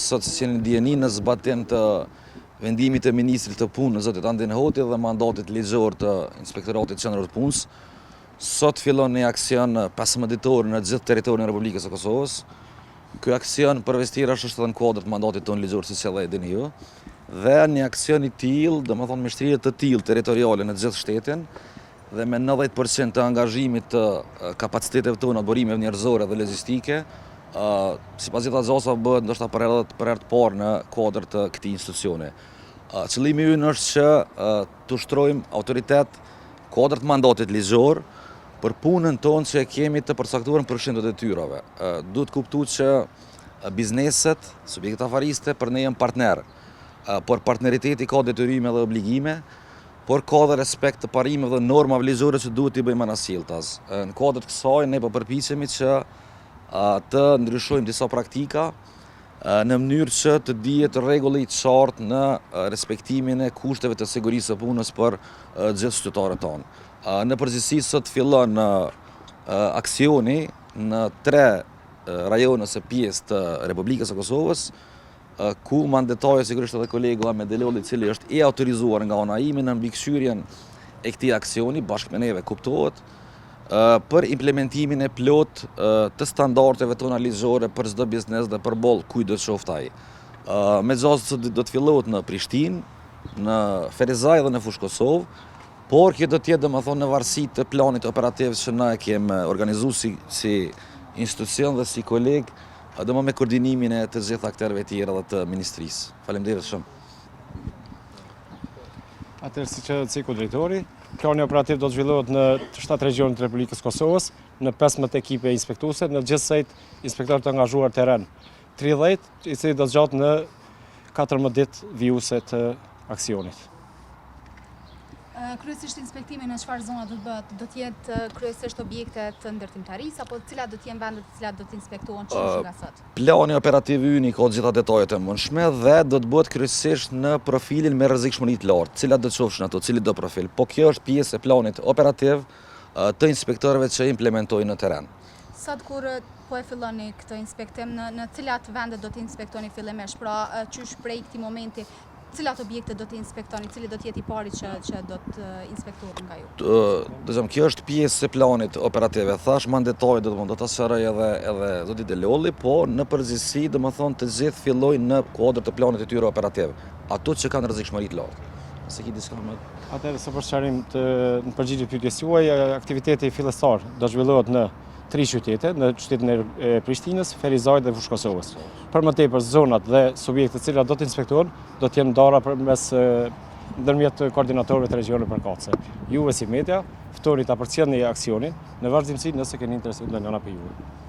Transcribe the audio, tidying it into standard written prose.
Sot siç jeni në dijeni në zbatim të vendimit të Ministrit të Punës, zotit Andin Hoti dhe mandatit ligjor të Inspektoratit Qendror të Punës, sot fillon një aksion 15 ditor në gjithë territorin e Republikës së Kosovës. Ky aksion përveç tjerash është edhe në kuadër të mandatit tonë ligjor, siç edhe e dini ju. Dhe një aksion i tillë, domethënë me shtrirje të tillë territoriale në gjithë shtetin, dhe me 90% të angazhimit të kapaciteteve tona, të burimeve njerëzore dhe logjistike, sipas gjitha gjasave bëhet ndoshta për herë për herë të parë në kuadër të këtij institucioni. Qëllimi ynë është që të ushtrojmë autoritet kuadër të mandatit ligjor për punën tonë që e kemi të përcaktuar në përshkrim të detyrave. Duhet kuptu që bizneset, subjektet afariste për ne janë partner, por partneriteti ka detyrime dhe obligime, por ka dhe respekt të parimeve dhe normave ligjore që duhet t'i bëjmë anasjelltas. Në kuadër të kësaj ne po përpiqemi që të ndryshojmë disa praktika në mënyrë që të dihet rregulli i qartë në respektimin e kushteve të sigurisë së punës për gjithë qytetarët tanë. Në përgjithësi sot fillon aksioni në tre rajone ose pjesë të Republikës së Kosovës, ku ma në detaje sigurisht edhe kolegu Ahmet Delolli, i cili është i autorizuar nga ana ime në mbikëqyrjen e këtij aksioni, bashkë me neve kuptohet, për implementimin e plotë të standardeve tona ligjore për çdo biznes dhe përballë kujtdo qoftë ai. Me gjasë do të fillohet në Prishtinë, në Ferizaj dhe në Fushë Kosovë, por kjo do të jetë domethënë në varësi të planit operativ që na e kemi organizuar si, si institucion dhe si koleg Domethënë me koordinimin e të gjithë akterëve tjerë dhe të ministrisë. Faleminderit shumë. Atëherë siç e ceku drejtori, plani operativ do të zhvillohet në 7 regione të Republikës Kosovës, në 15 ekipe inspektuese, në gjithsej inspektorë të angazhuar terren 30, i cili do të zgjatë në 14 ditë vijuese të aksionit. Kryesisht inspektimi në çfarë zona do të bëhet? Do të jetë kryesisht objekte të ndërtimtarisë apo cilat do të jenë vendet të cilat do të inspektohen që nga sot? Plani operativ ynë i ka të gjitha detajet e mundshme dhe do të bëhet kryesisht në profilin me rrezikshmëri të lartë, cilat do të qofshin ato, cili do profil. Po kjo është pjesë e planit operativ të inspektorëve që implementojnë në terren. Sot kur po e filloni këtë inspektim, në, në cilat vende do të inspektoni fillimisht? Pra, qysh prej këtij momenti, Cilat objekte do të inspektoni, cili do të jetë i pari që që do të inspektohet nga ju? Dëgjom, kjo është pjesë e planit operativ. E thash më në detaje do të do ta sqaroj edhe edhe zoti Delolli, po në përgjithësi, domethënë të gjithë fillojnë në kuadër të planit të tyre operativ, ato që kanë rrezikshmëri të lartë. Se ki diçka më Atëherë sa për sqarim të në përgjigje pyetjes suaj, aktiviteti fillestar do të zhvillohet në tri qytete, në qytetin e Prishtinës, Ferizajt dhe Fushë Kosovës. Për më tepër zonat dhe subjektet të cilat do të inspektohen, do të jenë ndara përmes ndërmjet koordinatorëve të regioneve përkatëse. Juve si media, ftoheni ta përcjellni aksionin në vazhdimësi nëse keni interesim nga njëra prej juve.